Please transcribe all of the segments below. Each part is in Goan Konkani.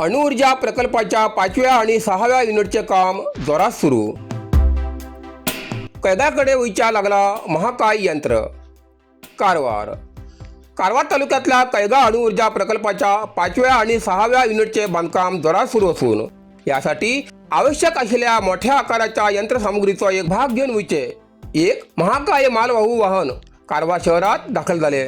अणुऊर्जा प्रकल्पाच्या पाचव्या आणि सहाव्या युनिटचे काम जोरात सुरू. कैदाकडे वयच्या लागला महाकाय यंत्र. कारवार. कारवार तालुक्यातल्या कैगा अणुऊर्जा प्रकल्पाच्या पाचव्या आणि सहाव्या युनिटचे बांधकाम जोरात सुरू असून यासाठी आवश्यक असलेल्या मोठ्या आकाराच्या यंत्रसामुग्रीचा एक भाग घेऊन वयचे एक महाकाय मालवाहू वाहन कारवार शहरात दाखल झाले.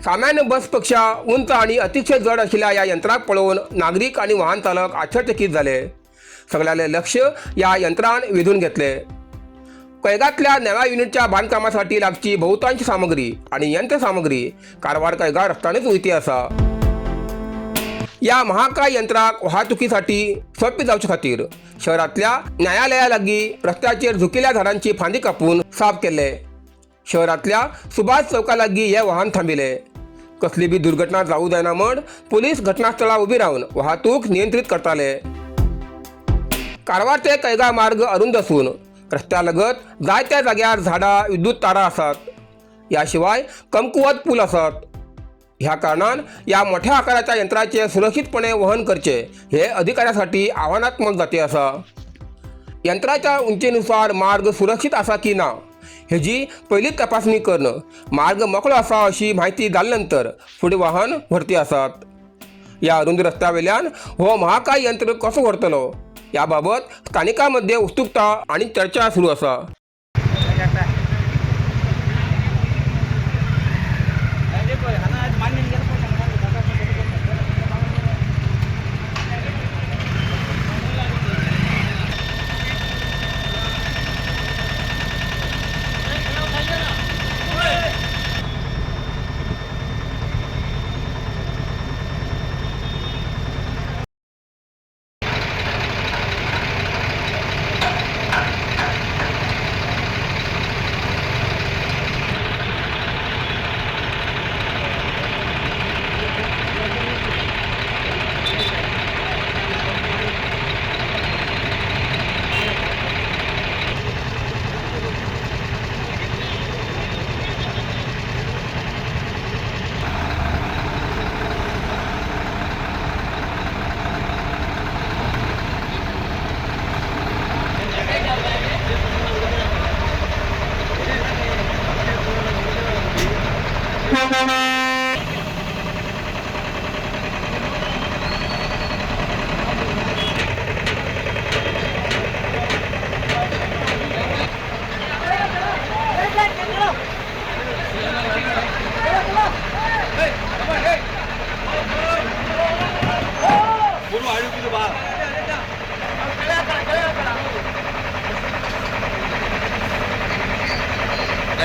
सामान्य बसपेक्षा उंच आणि अतिशय जड असलेल्या या यंत्राक पळोवन नागरिक आणि वाहन चालक आश्चर्यचकित झाले. सगळ्याले लक्ष या यंत्रान वेधून घेतले. कैगातल्या नव्या युनिटच्या बांधकामासाठी लागची बहुतांश सामग्री आणि यंत्रसामग्री कारवार कैगा रस्त्यानेच वयती असा. या महाकाय यंत्राक वाहतुकीसाठी सोपे जावचे खातीर शहरातल्या न्यायालयालागी रस्त्याचेर झुकिल्ल्या झाडांची फांदी कापून साफ केले. शहरातल्या सुभाष चौकालागी हे वाहन थांबिले. कसली बी दुर्घटना जाऊ जायना म्हण पोलीस घटनास्थळा उभी राहून वाहतूक नियंत्रित करताले. कारवार ते कैगा मार्ग अरुंद असून रस्त्यालगत जायत्या जाग्यार झाडां, विद्युत तारा आसात. याशिवाय कमकुवत पूल आसात. ह्या कारणान या मोठ्या आकाराच्या यंत्राचे सुरक्षितपणे वहन करचे हे अधिकाऱ्यासाठी आव्हानात्मक जाते आसा. यंत्राच्या उंचीनुसार मार्ग सुरक्षित आसा की ना हेजी पयली तपासणी करणं मार्ग मोकळो आसा अशी म्हायती जाले नंतर फुडें वाहन व्हरती आसात. या अरुंद रस्त्यावेल्यान हो महाकाय यंत्र कसो व्हरतलो या बाबत स्थानिकां मध्ये उत्सुकता आणि चर्चा सुरू आसा.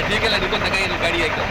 ठीक आहे ना, दुकान काही गाडी आहे का?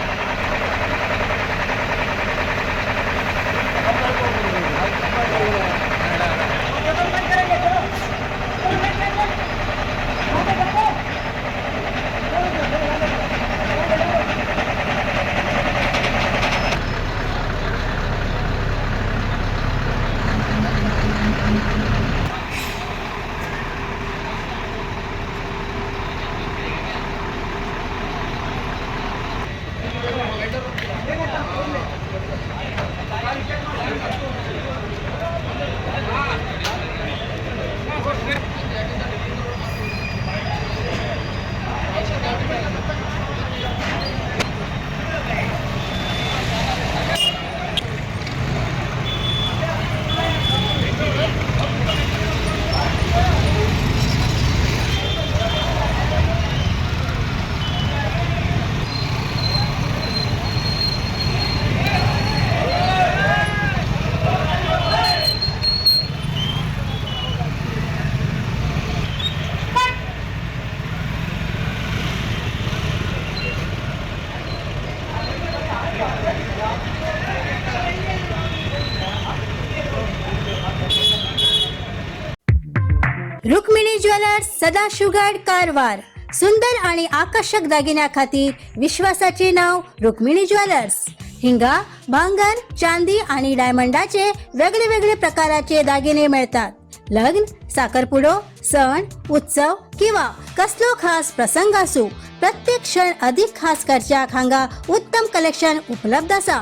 रुक्मिणी ज्वेलर्स, सदाशिवगड, कारवार. सुंदर आणि आकर्षक दागिन्या खातीर विश्वासाचे नाव रुक्मिणी ज्वेलर्स. हिंगा भांगर, चांदी आणि डायमंडाचे वेगळे वेगळे प्रकाराचे दागिने मिळतात. लग्न, साखरपुडो, सण उत्सव किंवा कसलो खास प्रसंग असू, प्रत्येक क्षण अधिक खास करच्याक हांगा उत्तम कलेक्शन उपलब्ध आसा.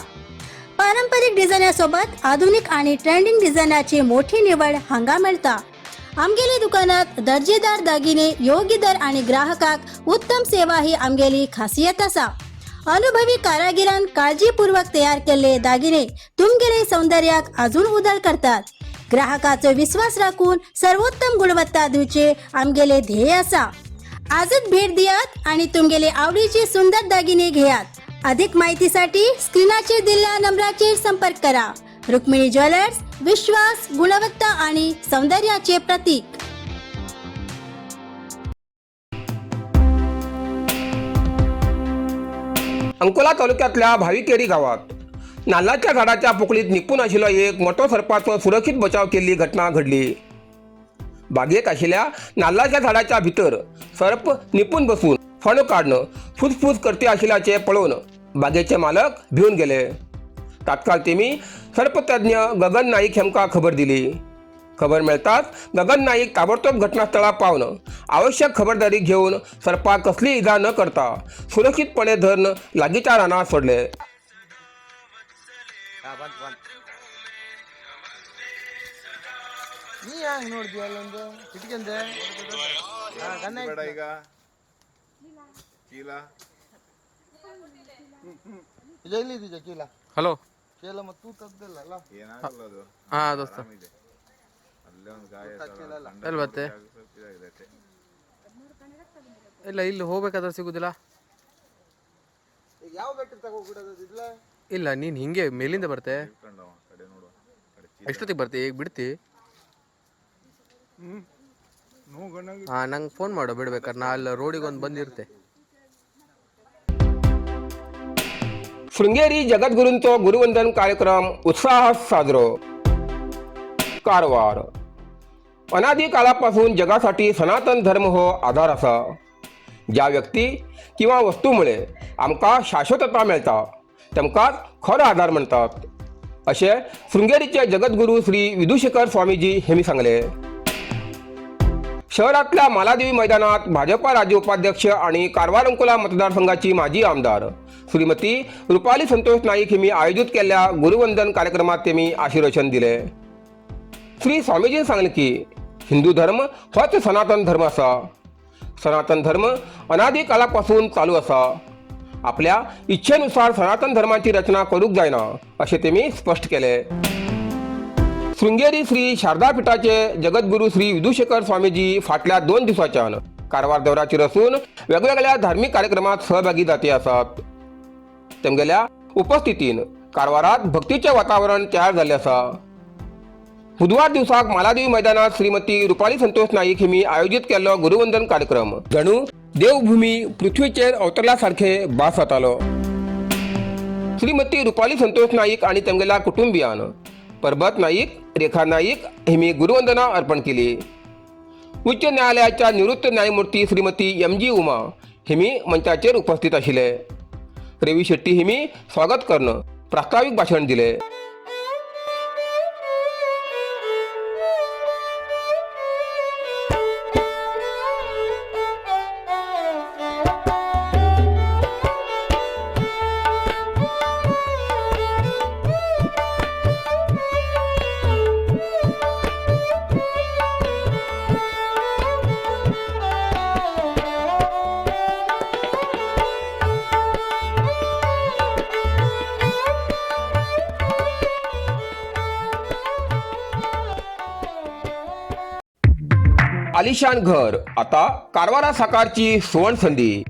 पारंपरिक डिझायनासोबत आधुनिक आणि ट्रेंडिंग डिझायनाची मोठी निवड हांगा मेळटा. आमगेले दुकानात दर्जेदार दागिने, योग्य दर आणि ग्राहकाक उत्तम सेवा ही आमगेली खासियत आसा. अनुभवी कारागिरान काळजीपूर्वक तयार केल्ले दागिने तुमगेले सौंदर्याक अजून उदळ करतात. ग्राहकाचो विश्वास राखून सर्वोत्तम गुणवत्ता दिवचे आमगेले ध्येय आसा. आजच भेट दियात आणि तुमगेले आवडीचे सुंदर दागिने घेयात. अधिक माहितीसाठी स्क्रीनाचेर दिल्ल्या नंबराचेर संपर्क करा. रुक्मिणी ज्वेलर्स, विश्वास, गुणवत्ता आणि सौंदर्याचे प्रतीक. अंकोला तालुक्यातल्या भाविकेरी गावात नाल्लाच्या झाडाच्या पोकळीत निपून आशिल्लो एक मोठो सर्पाचो सुरक्षीत बचाव केल्ली घटना घडली. बागेत आशिल्ल्या नाल्लाच्या झाडाच्या भितर सर्प निपून बसून फण काडणं फुसफुस करते आशिल्ल्याचे पळोवन बागेचे मालक भिवन गेले. तात्काळ तेमी सर्पतज्ञ गगन नाईक हेमकां खबर दिली. खबर मेळटाच गगन नाईक ताबडतोब घटनास्थळार पावन आवश्यक खबरदारी घेवन सर्पाक कसली इजा न करता सुरक्षीतपणे धरून लागींच्या रानात सोडले. ಹಾ, ಬಂತು ಬಂತು. ನೀ ಹ್ಯಾಂಗ ನೋಡಿದ್ಯ ಅಲ್ಲೊಂದು ಇಟ್ಕಂದೆ? ಹಾ, ಗನ್ನ. ಬೇಡ ಈಗ ಚೀಲ. ಇದು ಎಲ್ಲಿದ್ದೀಯ ಚೀಲ? ಹಲೋ. ಚೀಲ ಮತ್ತು ತೂಕದ್ದಲ್ಲ ಅಲ್ಲ? ಏನಾಗಲ್ಲ ಅದು. ಹಾ ದೋಸ್ತ. ಆರಾಮಿದೆ. ಅಲ್ಲೇ ಒಂದು ಗಾಯ. ಚೀಲ ಅಲ್ಲ. ಎಲ್ಲಿ ಬರ್ತೆ? ಸ್ವಲ್ಪ ಇದಾಗಿದೆ ಅಷ್ಟೇ. ಇಲ್ಲ, ಇಲ್ಲಿ ಹೋಗ್ಬೇಕಾದ್ರೆ ಸಿಗುದಿಲ್ಲ. ಈಗ ಯಾವ ಬೆಟ್ಟ ತಗೋಬಿಡೋದು ಇಲ್ಲ. ಇಲ್ಲ, ನೀನು ಹಿಂಗೆ ಮೇಲಿಂದ ಬರ್ತೆ. ಇಟ್ಕೊಂಡವ ಕಡೆ ನೋಡುವ ಕಡೆ ಚೀಲ. ಎಷ್ಟೊತ್ತಿಗೆ ಬರ್ತಿ? ಈಗ ಬಿಡ್ತಿ? ಹಾಂ, ನಂಗೆ ಫೋನ್ ಮಾಡು ಬಿಡ್ಬೇಕಾರೆ. ನಾ ಅಲ್ಲಿ ರೋಡಿಗೆ ಒಂದು ಬಂದಿರ್ತೆ. शृंगेरी जगद्गुरूंचो गुरुवंदन कार्यक्रम उत्साहात साजरो. कारवार. अनादी काळापासून जगासाठी सनातन धर्म हो आधार आसा. ज्या व्यक्ती किंवा वस्तूमुळे आमकां शाश्वतता मेळटा तेमकांच खरो आधार म्हणटात अशें शृंगेरीचे जगद्गुरू श्री विदुशेखर स्वामीजी हेमी सांगले. शहरातल्या मालादेवी मैदानात भाजपा राज्य उपाध्यक्ष आणि कारवार अंकोला मतदारसंघाची माजी आमदार श्रीमती रुपाली संतोष नाईक हिमी आयोजित केल्ल्या गुरुवंदन कार्यक्रमात तेमी आशीर्वचन दिले. श्री स्वामीजीन सांगलें की हिंदू धर्म होच सनातन धर्म आसा. सनातन धर्म अनादी काळापासून चालू आसा. आपल्या इच्छेनुसार सनातन धर्माची रचना करूंक जायना अशें तेमी स्पश्ट केलें. शृंगेरी श्री शारदापीठाचे जगद्गुरू श्री विदुशेखर स्वामीजी फाटल्या 2 दिसांच्यान कारवार दौऱ्याचेर असून वेगवेगळ्या धार्मीक कार्यक्रमात सहभागी जाती आसात. तेमगेल्या उपस्थितीन कारवारात भक्तीचें वातावरण तयार जाल्लें आसा. बुधवार दिवसाक मालादेवी मैदानात श्रीमती रुपाली संतोष नाईक हिमी आयोजित केल्लो गुरुवंदन कार्यक्रम जणू देवभूमी पृथ्वीचेर अवतरल्या सारखे भास जातालो. श्रीमती रुपाली संतोष नाईक आणि तेमगेल्या कुटुंबियान परबत नाईक, रेखा नाईक हिमी गुरुवंदना अर्पण केली. उच्च न्यायालयाच्या निवृत्त न्यायमूर्ती श्रीमती एम जी उमा हिमी मंचाचेर उपस्थित आशिल्ले. रवी शेट्टी हिमी स्वागत करून प्रास्ताविक भाशण दिले. आलिशान घर आता कारवारा साकारची सुवर्ण संधी.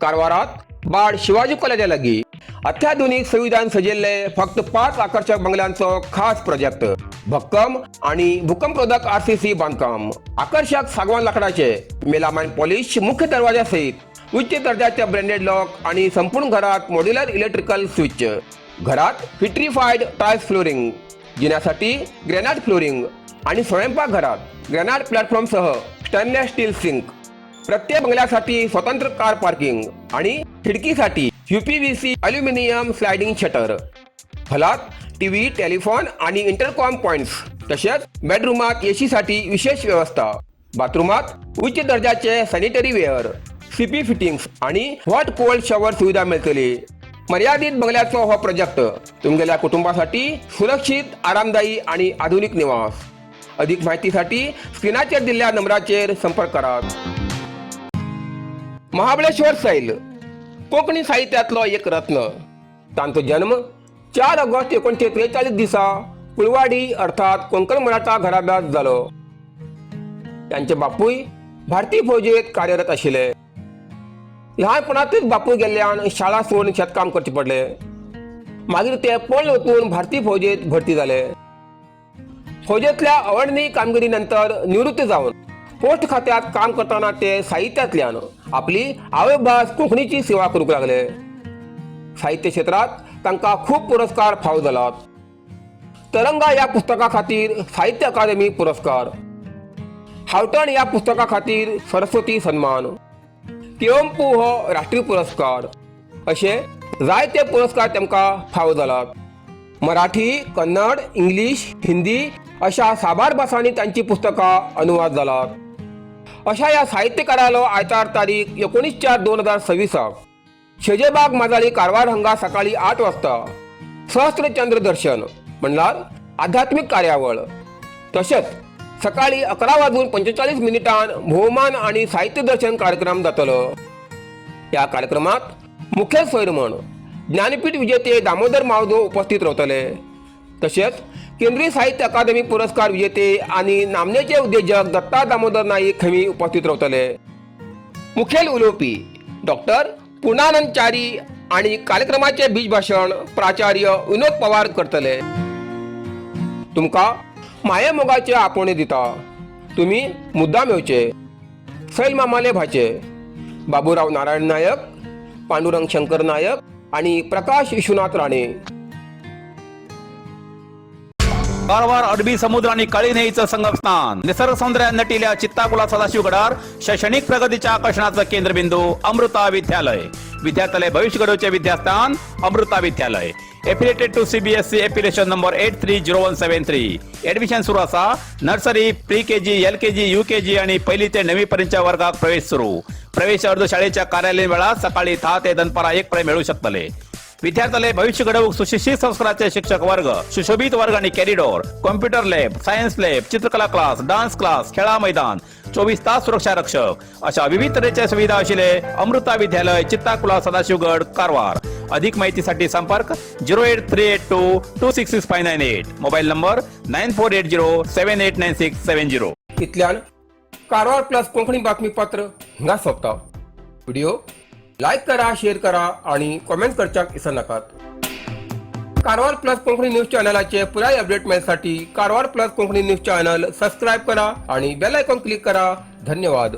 कारवारात बाड शिवाजी कॉलेजा लागीं अत्याधुनिक सुविधान सजिल्ले फक्त 5 आकर्षक बंगल्यांचो खास प्रोजेक्ट. भक्कम आणि भूकंपरोधक आरसीसी बांधकाम, आकर्षक सागवान लाकडाचे मेलामाइन पॉलिश मुख्य दरवाजा सहित उच्च दर्जाचे ब्रँडेड लॉक आणि संपूर्ण घरात मॉड्युलर इलेक्ट्रिकल स्विच. घरात विट्रीफाईड टाइल्स फ्लोरिंग, जिन्यासाठी ग्रॅनाइट फ्लोरिंग आणि स्वयंपाकघरात ग्रॅनाइट प्लॅटफॉर्मसह स्टेनलेस स्टील सिंक. प्रत्येक बंगल्यासाठी स्वतंत्र कार पार्किंग आणि खिडकीसाठी यूपीव्हीसी अल्युमिनियम स्लायडिंग शटर. हॉलात टीव्ही, टेलिफोन आणि इंटरकॉम पॉइंट्स, तसेच बेडरूमात एसीसाठी विशेष व्यवस्था. बाथरूमात उच्च दर्जाचे सॅनिटरी वेअर, सीपी फिटिंग्स आणि हॉट कोल्ड शॉवर सुविधा मिळतली. मर्यादित बंगल्याचो हो प्रोजेक्ट तुमगेल्या कुटुंबासाठी सुरक्षित, आरामदायी आणि आधुनिक निवास. अधिक माहितीसाठी स्क्रीनाचेर दिल्ल्या नंबराचेर संपर्क करात. महाबळेश्वर सैल कोंकणी साहित्यांतलो एक रत्न. तांचो जन्म 4 ऑगस्ट 1943 दिसा कुळवाडी अर्थात कोंकण मराठा घराब्यांत जालो. तांचे बापूय भारतीय फौजेत कार्यरत आशिल्ले. लहानपणातच बापूय गेल्ल्यान शाळा सोडून शेतकाम करचे पडले. मागीर ते पळून वचून भारतीय फौजेत भरती जाले. फौजेतल्या अवर्णनीय कामगिरी नंतर निवृत्त जावन पोस्ट खात्यात काम करताना ते साहित्यांतल्यान आपली आवयभास कोंकणीची सेवा करूंक लागले. साहित्य क्षेत्रात तांकां खूब पुरस्कार फावो जालात. तरंगा ह्या पुस्तका खातीर साहित्य अकादेमी पुरस्कार, हावठण ह्या पुस्तका खातीर सरस्वती सन्मान, कुवेंपू हो राष्ट्रीय पुरस्कार अशे जायते पुरस्कार तांकां फावो जालात. मराठी, कन्नड, इंग्लीश, हिंदी अशा साबार भासांनी तांची पुस्तकां अनुवाद जालात. अशा ह्या साहित्यकारालो आयतार तारीख 19/4/2026 शेजेबाग, माजाळी, कारवार हांगा सकाळी 8 वाजता सहस्त्रचंद्र दर्शन म्हणल्यार आध्यात्मीक कार्यावळ, तशेंच सकाळी 11 वाजून 45 मिनिटान भोवमान आनी साहित्य दर्शन कार्यक्रम जातलो. ह्या कार्यक्रमात मुखेल सोयर म्हण ज्ञानपीठ विजेते दामोदर मावजो उपस्थित रावतले. तशेंच केंद्रीय साहित्य अकादमी पुरस्कार विजेते आनी नामनेचे उद्योजक दत्ता दामोदर नाईक हेमी उपस्थित रावतले. मुखेल उलोवपी डॉक्टर पूर्णानंद च्यारी आणि कार्यक्रमाचे बीज भाशण प्राचार्य विनोद पवार करतले. तुमकां मायेमोगाचे आपोवणें दिता, तुमी मुद्दाम येवचे. सैल मामाले भाचे बाबूराव नारायण नायक, पांडुरंग शंकर नायक आणि प्रकाश विश्वनाथ राणे. कारवार अरबी समुद्र आणि काळी न्हंयेचं संगमस्थान, निसर्ग सौंदर्यात नटिल्या चित्ताकुला सदाशिवगडार शैक्षणिक प्रगतीच्या आकर्षणाचं केंद्रबिंदू अमृता विद्यालय. विद्यार्थ्यालय भविष्य घडवचे विद्यास्थान अमृता विद्यालय. Affiliated to CBSE, affiliation number 830173. Admission सुरू असा. Nursery, pre KG, LKG, UKG आणि पहिली ते नववी पर्यंतच्या वर्गात प्रवेश सुरू. प्रवेश अर्ज शाळेच्या कार्यालयीन वेळात सकाळी 10 ते दनपारा 1 पर्यंत मिळू शकतले. विद्यार्थ्याले भविष्य घडवूक सुशिक्षित संस्काराचे शिक्षक वर्ग, सुशोभित वर्ग आणि corridor, computer lab, science lab, चित्रकला क्लास, डान्स क्लास, खेळा मैदान, 24 तास सुरक्षा रक्षक अशा विविध तऱ्हेच्या सुविधा असलेले अमृता विद्यालय, चित्ताकुला, सदाशिवगड, कारवार. अधिक माहितीसाठी संपर्क 08382266598, mobile number 9480789670. इतल्यान कारवार प्लस कोंकणी बातमीपत्र हांगा सोंपता. व्हिडिओ लायक करा, शेअर करा आणि कॉमेंट करच्याक विसरनाकात. कारवार प्लस कोंकणी न्यूज चॅनलाचे पुराय अपडेट मेळसाठी Karwar plus Konkani news channel subscribe करा आणि बेल आयकॉन क्लिक करा. धन्यवाद.